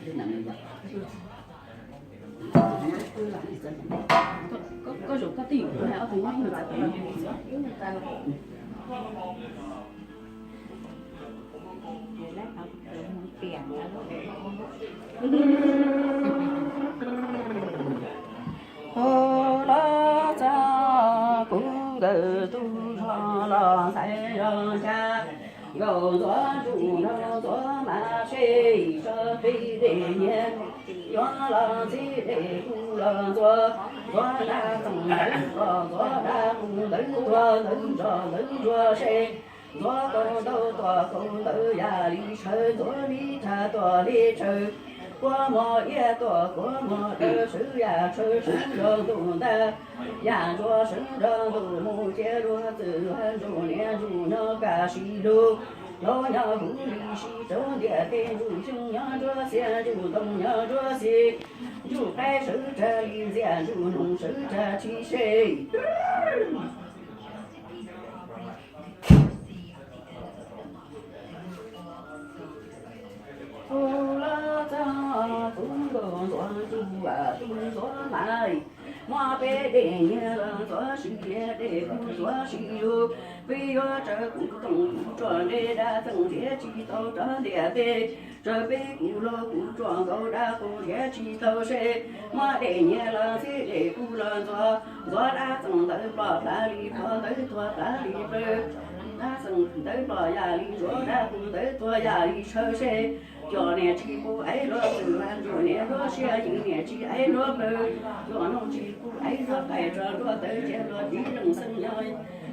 Tus los txog kuv nkawm tus zog los ntxhais zog ncha, nkauj ntxuav ntsum nrog ntxuav mas seb tso peb dej nyiaj, yuav los txhib dej kuv los ntxuav, ntxuav dab txoom ntawv los ntxuav dab qus ntawv tuag ntawv nrog ntawv ntsuag seb ntxuav kaus ntau tuaj kaus ntawv yam li tshaw, ntxuav li tshaw tuaj li tshaw, kua muag iab tuaj kua muag dawb, swv yam tshaw swv nrog ntuj ntag, yam ntsuag swv nrog ntuj mus cia luag txwm luag ntsum niam ntsum nyob kaj sib lug, laus nyob huv li sib rau ntiaj teb, ntsum xyoob nyob ntsuab xiab ntsum ntoo nyob ntsuab xis, ntsum qaib sawv rag li ntxiab ntsum noog sawv rag tshib seb. Tus los txog kuv nkauj ntxuav ntsum tus ntxuav mas, muab peb dej nyiaj los ntxuav sib nyiaj, dej kuv ntxuav sib lug, peb yuav tsaws kuv toom kuv tsuag nreg dab txeem nrhiav tsis tau rov ntiaj teb, tsaws peb kuv lug kuv tsuag nkaus dab qus nrhiav tsis tau seb, muab dej nyiaj los txhib dej kuv los ntxuav, ntxuav dab txeem ntawv ploj plav li ploj ntawv tuag plav li plawv, dab txeem ntawv ploj yam li ntsuav dab qus ntawv tuag yam li tshaw seb, coj niam tsis pub aiv luag txwm vaj ntsum niam luag siab yeej niam tsis aiv luag plawv, coj noog tsis pub aiv luag qaij rog luag tawv cia luag tib leeg xeeb nyob,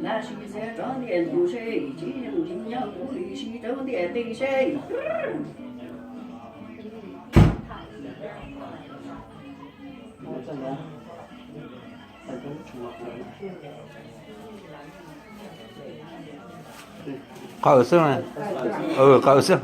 lab sib txiav rov ntiaj ntug seb tsis yeej tsis nyob kuv li sib rau ntiaj teb seb. Qawm xwb, qawm xwb.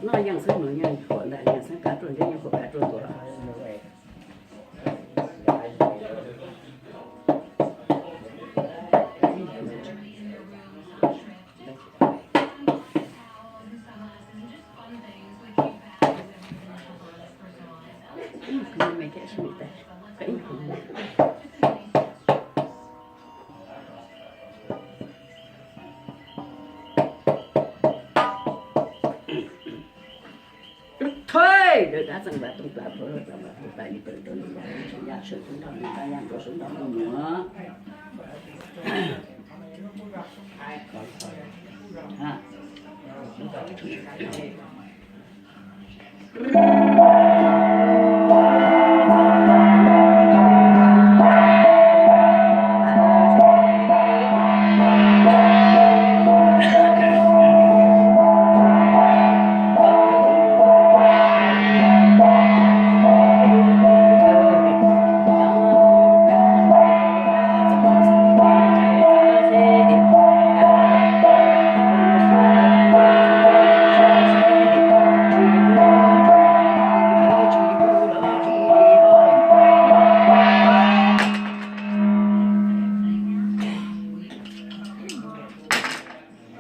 Noj yeej xwb mloog yeej huam ntag, yeej xeeb kav ruaj ntseb yeej huam kav ruaj tuaj. Thawj, lawv dab txeem npaj tooj plas plhuav, dab txeem npaj tooj plas li pawg rau li yam sawv nrog li yam nrog sawv nrog mus.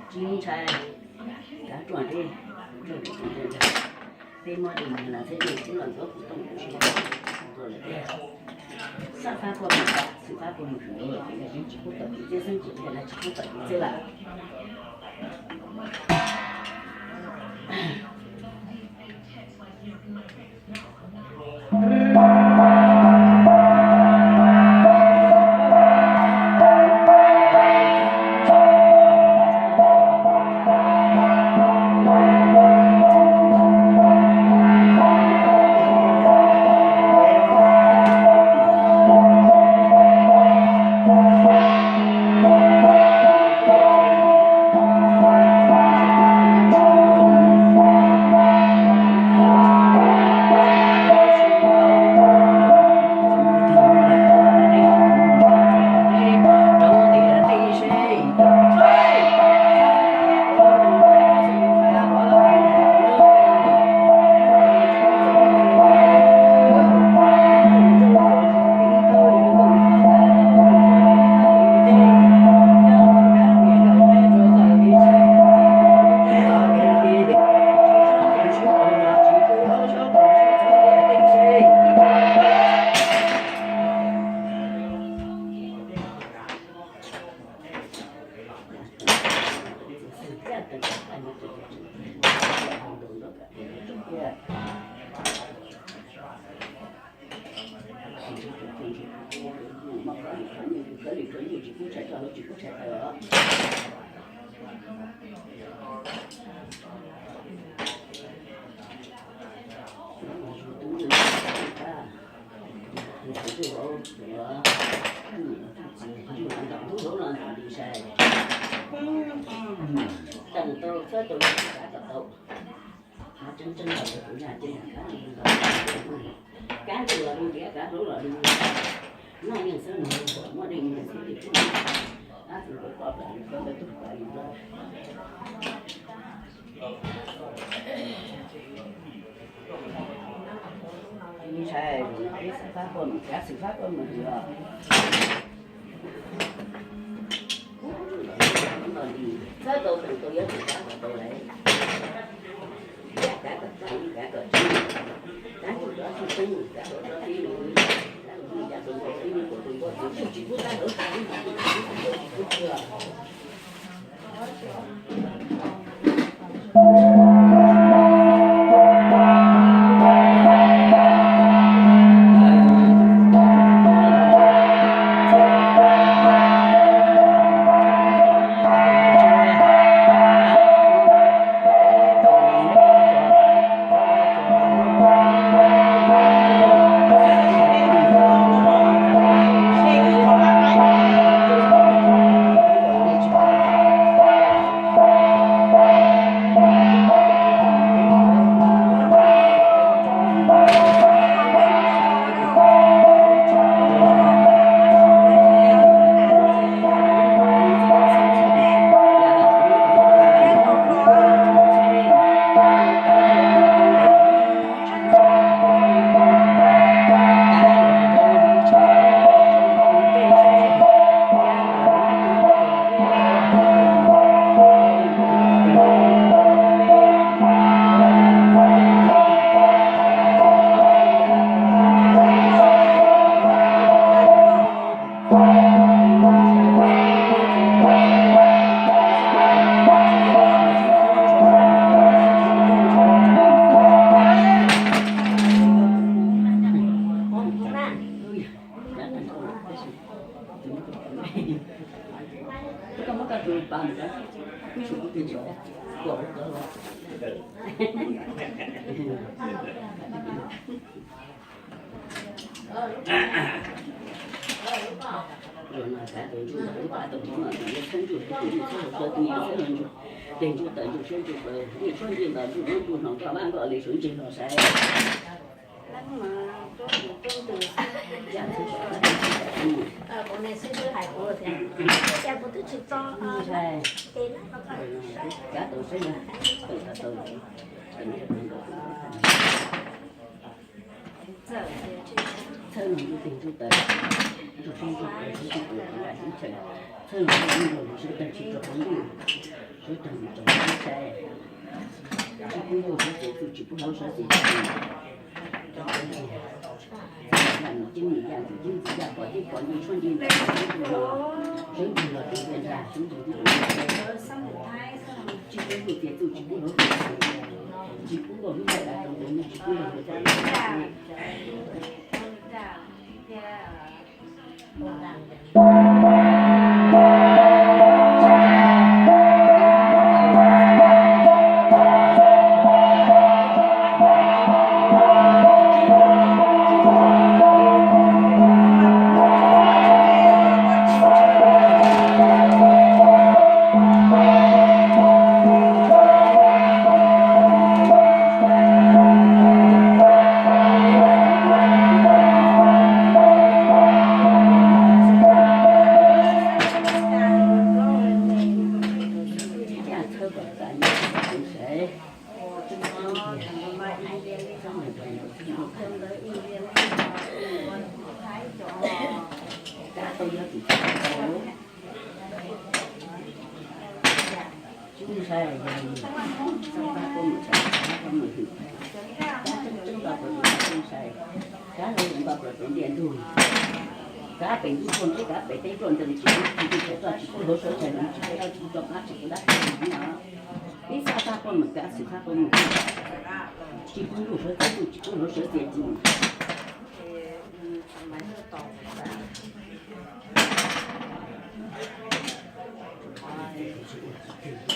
Tsis ntshai, kav ruaj ntseb, peb muab dej nyiaj los txhib dej kuv los ntxuav kuv tooj kuv sib ntuas lawm tiag. Xab fab puag mus tod, xwm fab puag mus swm, yog tsis pub tom kev txeb xeeb ces thiaj li tsis pub tom kev txeb lawm. Kab ntug los du ntiav, kab hlub los du ntiav, noj yeej xwb nws muaj dej nyiag xwb li. Ab txwv koj plam li koj ntawd tug plam li koj. Ntshai, xwm fab koj mus, kav xwm fab koj mus os. Txhawb tau teem tau yuav tsum kav kom tau lawm. Kav kom tau, kav kom tseeb, kav kom tau tseeb, kav kom tau tib, kav kom tau tib, kav kom tau tib, kav kom tau tib, tsis pub kav kom tau tib, tsis pub kav kom tau tib. Tus no kav tus ntsuj, lub pab tus ntsuj no tus yog txhawb ntsuj, tus ntsuj txhawb tus ntsuj, tus ntsuj tawm ntsuj siab ntsuj plaws, ntsuj tshuab ntsuj ntas ntsuj ub ntsuj no koj mab nkoj li suav ntseg los saib. Kav tus saib, tawm tau. Txhawb no ntsuj teg ntsuj taw, ntsuj siab ntsuj plaws, siab ntsuj plaws, nqa siab ntshaw. Txhawb no ntsuj ntsuj siab tag tsis tso qab ntuj, siab tag tsis tso qab sai. Tsis pub ntuj siab txiv txuj, tsis pub hlauv siab txiv txuj. Yam nws ceeb nws yam ntxim ceeb ntxim yam pom ceeb pom ntsis tshuab ntsis ntas ntsuj no, siab ntsuj los tus ntsia ntsa, siab ntsuj tus ntsia ntsa. Tsis pub ntuj txiav txuj, tsis pub hlauv txiav txuj, tsis pub ntuj hlub ntsej dav rau tus ntsuj, tsis pub ntuj hlub txaj Tsis ntshai, yog li txoj pab koj mus txog, koj mus hwm, kab tseeb tseeb nto rau tus tub ntshai, kab hlub nto rau tus ntiag ntug, kab pem ntug tuaj ntseb, kab pem teb tuaj ntws, tsis pub tsis pub tshais toj, tsis pub hlauv siab tshais, tsis pub dab, tsis pub tso qab, tsis pub dab tsi no. Ib xab xab quaj mus, xab xwm xab quaj mus, tsis pub luj sawv txij, tsis pub luj sawv txij.